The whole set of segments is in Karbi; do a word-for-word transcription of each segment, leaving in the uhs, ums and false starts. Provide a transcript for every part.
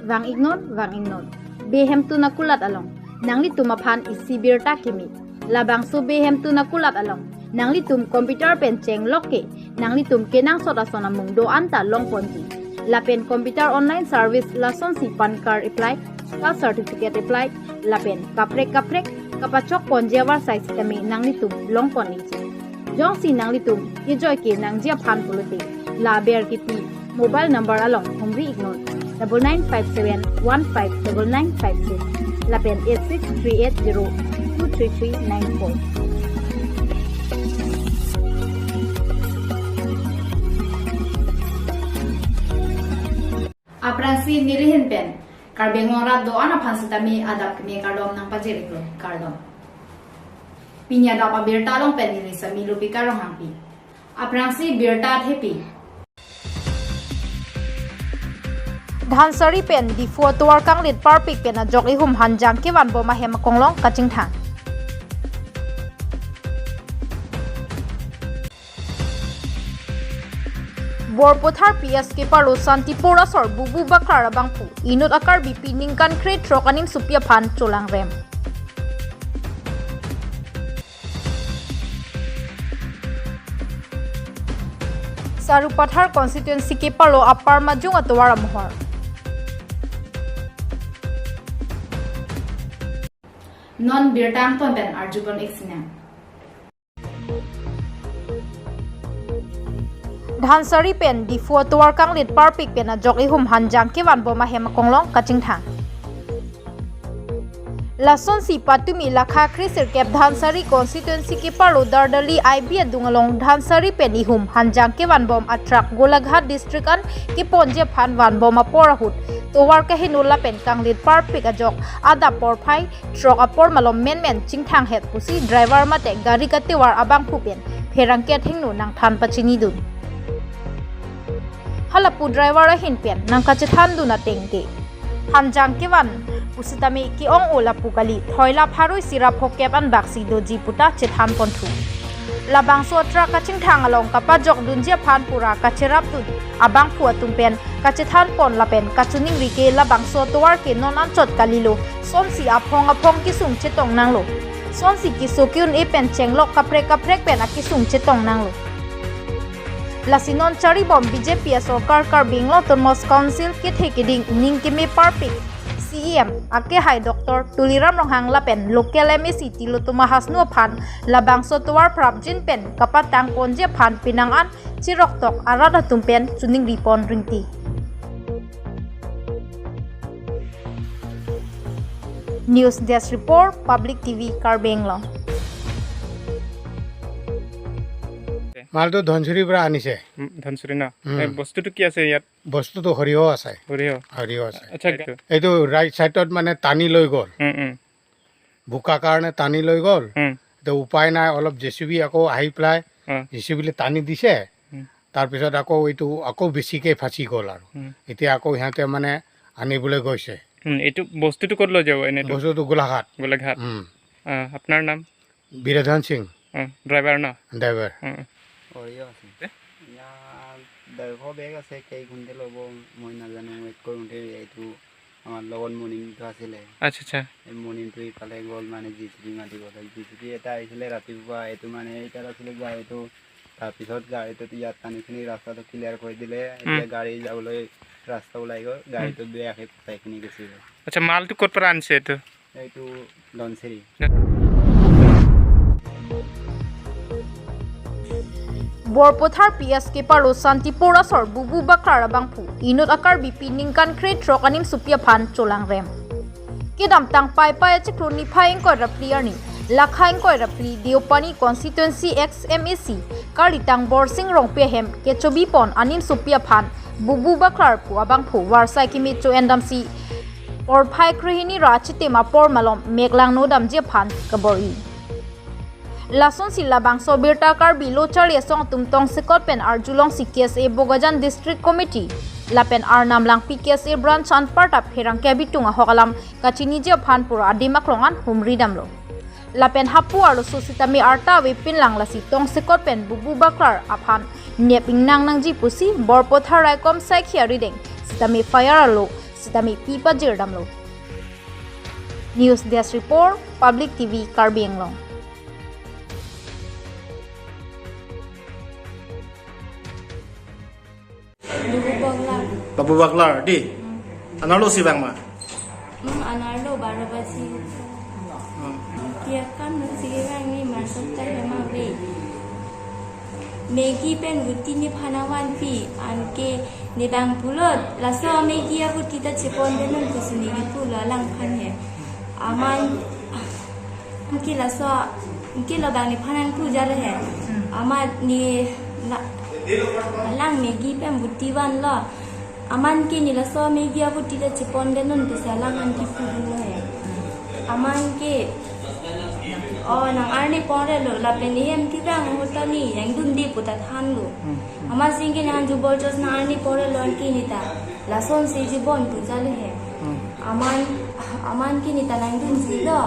Vang-iknon, vang-iknon. Behemtun akulat along nanglitum aphan isi birta kimi. Labangso behemtun akulat along nanglitum computer pen chenglok ke nanglitum kenangsot ason amung do-an ta longponji. Lapen computer online service lasonsi PAN card apply, caste certificate apply, lapen kaprek kaprek kapachokponji avarsai sitame nanglitum longpon-ikji. Jongsi nanglitum kejoi ke nangji aphan pulote, la aber kipi mobile number along humri-iknon, double nine five seven one five double nine five six lapen eight six three eight zero two three three nine four. Aphrangsi nelihin pen Karbi Anglong arat do-an aphan sitame adap keme kardom nangpajir-iklo, kardom. Pini adap abirta along pen neli Sami Lupika Ronghangpi. Aphrangsi birta thepi. Dhansiri pen Diphu atovar kanglit parpik pen ajok ihum hanjang kevanbom ahem akonglong kachingthang. Borpathar P S keparlo Santipur asor Bubu Baklar abangphu inut a-Karbipi ningkan krethrok animsopi aphan cholangrem. Sarupathar constituency keparlo Upper Majung atovar amohor. Non birta angton pen arjupon-ik sinang. Dhansiri pen Diphu atovar kanglit parpik pen ajok ihum hanjang kevanbom ahem akonglong kachingthang. Lasonsi patumi lakha kresirkep Dhansiri constituency keparlo Dardali I B adung along Dhansiri pen ihum hanjang kevanbom a-truck Golaghat district an keponji aphan vanbom apor ahut tovar kaheno lapen kanglit parpik ajok adap porphai throk apor malom menmen chingthanghet pusi driver mate gari katovar abangphu pen pherangke athengno nangthan pachinidun. Halapu driver ahin pen nangkachethandun ateng te hanjang kevan pusitame ke-ong-o lapu kali, thoilap harui sirap phokep anbaksi doji puta chethanponthu. Labangso a-truck kachingthang along kapajokdunji aphan pura kacherapdun abangphu atum pen kachethanpon lapen kachiningri ke labangso tovar ke non anchot kalilo, sonsi aphong aphong kesung chetong nanglo, sonsi keso ke-un-e pen chenglok kaprek kaprek pen akesung chetong nanglo. Lasi non charibom B J P asorkar Karbi Anglong Autonomous Council kethe keding ning keme parpik C E M akehai Doctor Tuliram Ronghang lapen local M A C Tilottama Hasnu aphan labangso tovar prapjin pen kapatangponji aphan penang an chiroktok arat atum pen chiningripon ringti. News Desk Report, Public T V Karbi Anglong. মালটো ধনচিৰিৰ পৰা আনিছে। উম, ধনচিৰি ন? উম। এই বস্তুটো কি আছে ইয়াত? বস্তুটো সৰিয়হ আছে। সৰিয়হ। সৰিয়হ আছে। আচ্ছা, এইটো। এইটো ৰাইট চাইডত মানে টানি লৈ গ'ল। উম, উম। বোকা কাৰণে টানি লৈ গ'ল। উম। এতিয়া উপায় নাই, অলপ জে চি বি আকৌ আহি পেলাই উম। জে চি বিলে টানি দিছে। উম। তাৰপিছত আকৌ এইটো আকৌ বেছিকে ফাঁচি গ'ল আৰু। উম। এতিয়া আকৌ সিহঁতে মানে আনিবলৈ গৈছে। উম, এইটো বস্তুটো ক'ত লৈ যাব এনেইতো? বস্তুটো গোলাঘাট। গোলাঘাট। উম। আহ, আপোনাৰ নাম? বীৰধন সিং। উম, ড্ৰাইভাৰ ন? ড্ৰাইভাৰ। উম। সৰিয়হ আছে। ইয়াত ডেৰশ বেগ আছে, কেই কুইণ্টেল হ'ব মই নাজানো। ৱেইট কৰোঁতে এইটো আমাৰ লগত মৰ্ণিংটো আছিলে। আচ্ছা, আচ্ছা। এই মৰ্ণিংটো ইফালে গ'ল, মানে, জে চি বি মাতিবলৈ। জে চি বি এটা আহিছিলে ৰাতিপুৱা, এইটো, মানে, এইটাত আছিলে গাড়ীটো। তাৰপিছত গাড়ীটো ইয়াত টানি খিনি ৰাস্তাটো ক্লিয়াৰ কৰি দিলে। এতিয়া উম। গাড়ী যাবলৈ ৰাস্তা ওলাই গ'ল, উম। গাড়ীটো বেয়াকে খুটাই কিনি গুচি গ'ল। আচ্ছা, মালটো ক'ৰ পৰা আনিছে এইটো? এইটো ধনচিৰি। Borpathar P S keparlo Santipur asor Bubu Baklar abangphu inut a-Karbipi ningkan krethrok animsopi aphan cholangrem. Kedamtang Paipai achiklo niphai ingkoi ra phli arni, lakha ingkoi ra phli Deopani constituency ex M A C karlitang Borsing Rongpi ahem kechobipon animsopi aphan Bubu Baklar pu abangphu varsai kimi cho-endamsi porphai krehini ra achitim apor malom mek langno damji aphan kabor-i. Lasonsi labangso birta Karbi Lo Charli Asong atum tongsekot pen arjulongsi K S A Bokajan District Committee lapen Arnam Langpi K S A Branch anparta pherangke abitung ahok alam kachiniji aphan pura adim aklong an humri damlo. Lapen hapu arloso sitame arta avepin lang, lasi tongsekot pen Bubu Baklar aphan nep ingnang nangji pusi Borpathar raikom saikhi arideng sitame F I R alo sitame pi pajir damlo. News Desk Report, Public T V Karbi Anglong. Babu Baglar. Babu Baglar, di? Hmm. Anerlo si vang ma? Hmm, anerlo baro baji. Hmm. Tiak kam nang si vang ni masuk ta hema ve. Maggi pen ruti nephan nangvanpi, anke ne bang pulo, laso Maggi aruti ta chepondetnon pusi neli pulo alangphan he. Aman, anke laso, anke lo bang nephan nangpu jalo he. Amat ne, la, alang Maggi pen ruti vanlo. Aman ke ne laso Maggi aruti ta chepondetnon pusi alangphan kipudunlo he. Aman ke, o, nang arni ponre lo, lapen ne hem kevang ahut ta ne nangdunde pu ta thanlo. Hmm. Amatsi ke nang jubor jos nang arni ponre lo anke ne ta lasonsi jubon pu jalo he. Hmm. Aman, aman ke ne ta nangdunjuilo.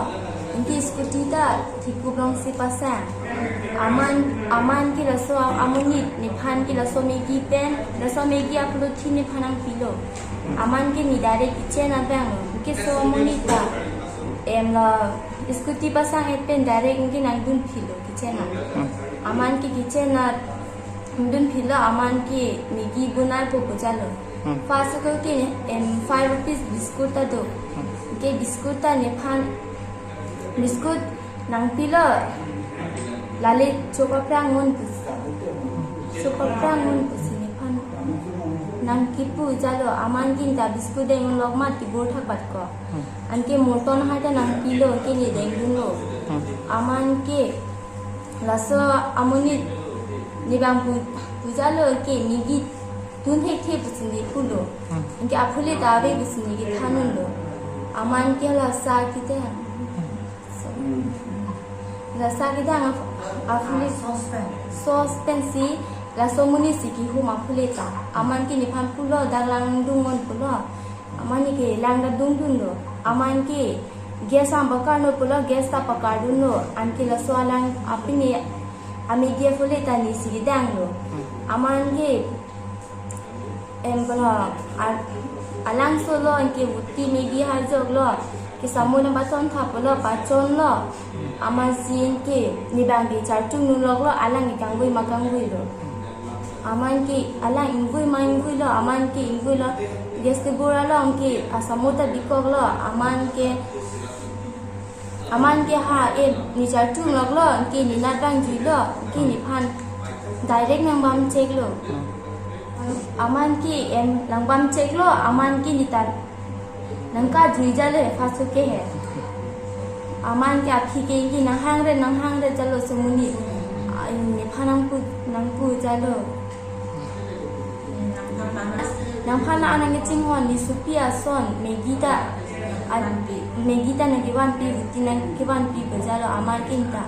Anke scooty ta thikup alongsi pasang. Aman, aman ke laso amonit nephan ke laso Maggi pen, laso Maggi aphulo thi nephan nangpilo. Aman ke ne direct kitchen abang lo. Anke laso amonit ta, em, la scooty pasang-et pen direct anke nangdunphilo kitchen a. Hmm. Aman ke kitchen a nangdunphilo, aman ke Maggi bonai po pu jalo. Hmm. First ke, em, five rupees biscuit ta do. Hmm. Anke biscuit ta nephan, biscuit nangpilo, lale chopaphrang non pusi. Chopaphrang non pusi nephan nangkipu jalo, aman ke ne ta biscuit dengdunlok ma tibor thakbat ko. Hmm. Anke moton hai ta nangpilo, anke ne dengdunlo. Hmm. Aman ke laso amonit ne bang pu, pu jalo ke Maggi dun thekthe pusi ne pulo. Hmm. Anke aphulo ta ave pusi ne kethan unlo. Aman ke laso akethe. Hmm. Laso akethe ap-, aphulo sauce pen. Sauce pensi laso amonit si kehum aphulo ta. Aman ke nephan pulo, dak lang dungnon pulo. Aman ne ke lang ta dungdunlo. Aman ke gas abang pakarnon pulo, gas ta pakardunlo. Anke laso alang apini a-Maggi aphulo ta nesi kedanglo. Hmm. Aman ke, em, pulo, a-, alangso lo anke ruti Maggi harjoklo. Ke samun nangpachon tha pulo, pachonlo. Amatsi anke ne bang ke charchungloklo, alang ke kangvoi ma kangvoilo. Aman ke alang ingvoi ma ingvoilo, aman ke ingvoilo. Gas tibor along ke asamun ta bikoklo, aman ke, aman ke ha, em, ne charchungloklo, anke ne nat bang juilo, anke nephan direct nangbam cheklo. Aman ke, em, nangbam cheklo, aman ke ne ta nangkajui jalo he, first ke he. Aman ke aphi ke anke nanghangre, nanghangre jalo laso amonit. Ai, nephan nangpu, nangpu jalo. Nangphan nang kachinghon, ne sopi ason, Maggi ta, a, Maggi ta nangkevanpi, ruti nangkevanpi pu jalo, aman ke ne ta.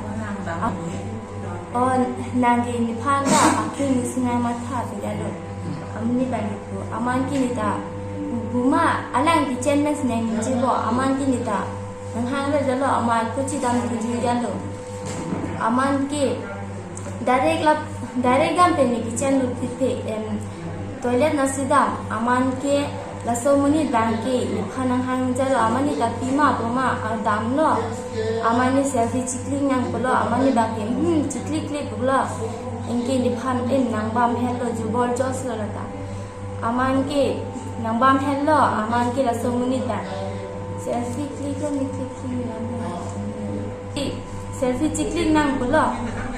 A, o, nang ke nephan ta akhei musinai matha pu jalo. Amonit bang ke pu, aman ke ne ta, buma alang kitchen pen si nangning chebo, aman ke ne ta nanghangre jalo, amat kochi dam kejui jalo. Aman ke direct la, direct dam pen ne kitchen lut thithe, em, toilet nasi dam, aman ke laso amonit bang ke nephan nanghang jalo, aman ne ta pima buma, a, damlo. Aman ne selfie chiklik nang pulo, aman ne bang ke, hmm, chiklik klik pulo. Anke nephan, em, nangbam hetlo, jubor jos lo lata. Aman ke nangbam hetlo, aman ke laso amonit ta selfie kliklo, ne klik klik nang. Selfie chiklik nang pulo.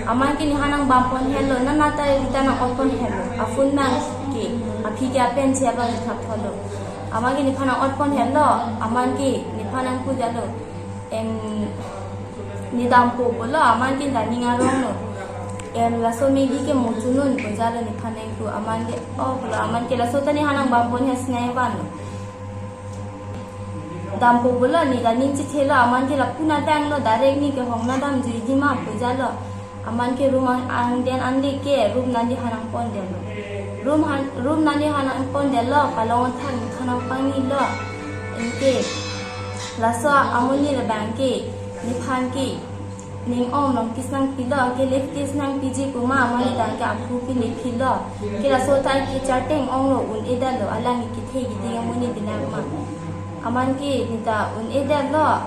Aman ke nephan nangbam pon hetlo, nana ta rita nang-ot pon hetlo. A-phone nang ke, aphi ke apen che abang thap tholo. Aman ke nephan nang-ot pon hetlo, aman ke nephan nangpu jalo. Em, ne dampo pulo, aman ke ta ning aronglo. Em, laso Maggi ke muchunnon pu jalo nephan nangpu, aman ke, o pulo, aman ke laso ta nephan nangbam pon he sinai vanlo. Dampo pulo, ne ta ning chethelo, aman ke lapu nang tanglo, direct ne kehong nang damjuiji ma pu jalo. Aman ke room ang, angdeng anle ke room nangli hanang pondetlo. Room han, room nangli hanang pondetlo, palong athak nephan nangpangnilo. Anke laso amonit abang ke nephan ke Ning ong nong kisnang pilo, ke lip kisnang piji kuma, aman ta ke aphu pini pilo. Ke laso tai ke charteng onglo, un-edetlo, alang ke kethe keding amonit binak ma. Aman ke neta un-edetlo.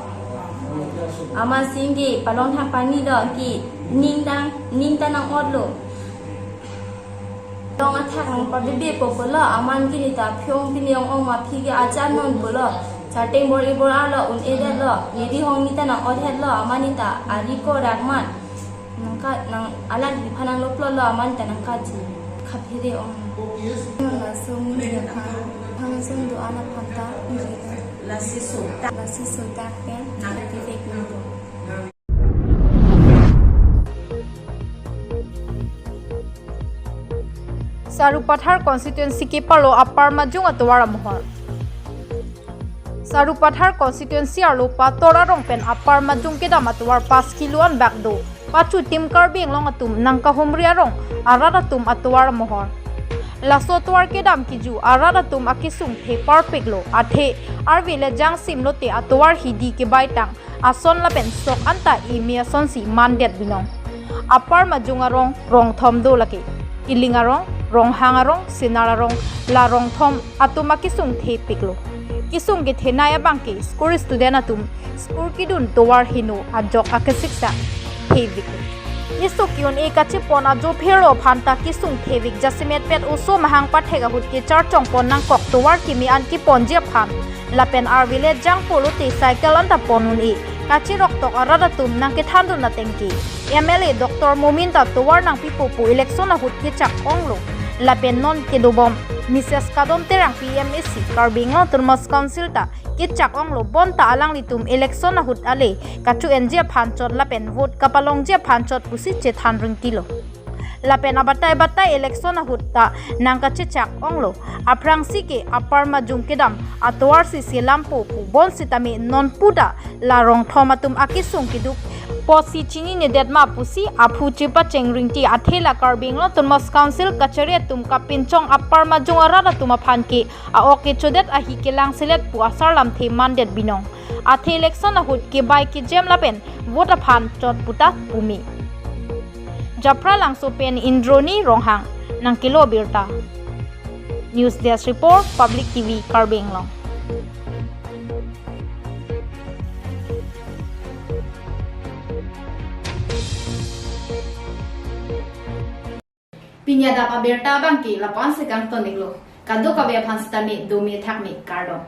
Aman sing ke palong thang pani lo, ke ning tang, ning ta nang-otlo. Long athak nang pabebe po pulo, aman ke neta phi-ong pini ong ong ma phi ke ajan non pulo. Charteng bor-i bor-arlo, un-edetlo. Neli hong neta nang-othetlo, aman neta ari ko rakman. Nangka, nang alang di phan nang loplo lo, aman ta nang kaji. Khaphere ong. Nang laso muni ya phan. Phan son do ana phan ta, nji ta. Lasi so ta. Lasi so ta pen. Nang. Vivek nang. Sarupathar constituency keparlo Apar Majung atovar amohor. Sarupathar constituency arlo Pator arong pen Apar Majung kedam atovar pas kilo anbak do. Pachu Team Karbi Anglong atum nangkahumri arong arat atum atovar amohor. Laso atovar kedam kiju arat atum akesung the parpiklo, athe arve le jangsim lote atovar hidi kebai tang ason lapen sok anta imi asonsi mandet binong. Apar Majung arong rong thom do lake. Kiling arong, Ronghang arong, Sinar arong, la rong thom atum akesung thepiklo. Kesung kethenei abang ke school student atum school kedun tovar heno ajok akesiksak thevik. Keso ke-un-e kachepon ajo pherlo aphan ta kesung thevik, jasemet pet oso mahang pathek ahut kecharchong pon nangkok, tovar keme an keponji aphan. Lapen arve le jang pulote cycle anta pon un-e. Kacherok tok arat atum nangkethandun ateng ke M L A Doctor Momin ta tovar nangpipo pu election ahut kechak onglo. Lapen non kedobom Mrs Kadom Terang P M A C Karbi Anglong Autonomous Council ta kechak onglo, bonta alanglitum election ahut ale kacho-enji aphan chot lapen vote kapalongji aphan chot pusi chethan ringtilo. Lapen abatai batai election ahut ta nangkachechak onglo. Aphrangsi ke Apar Majung kedam atovar si selampo pu, bonsitame non puta la rong thom atum akesung keduk apotsi chininedet ma pusi aphu chepacheng ringti, athe la Karbi Anglong Autonomous Council kachari atum kapinchong Apar Majung arat atum aphan ke a-ok kechodet ahi kelang selet pu asar lamthe mandet binong. Athe election ahut kebai kejem lapen vote aphan chot puta pumi. Japralangso pen Indroni Ronghang nangkelo birta. News Desk Report, Public T V Karbi Anglong. Pini adap abirta abang ke la-an si kangton-iklo. Kadokave aphan sitame dome thakme, kardom.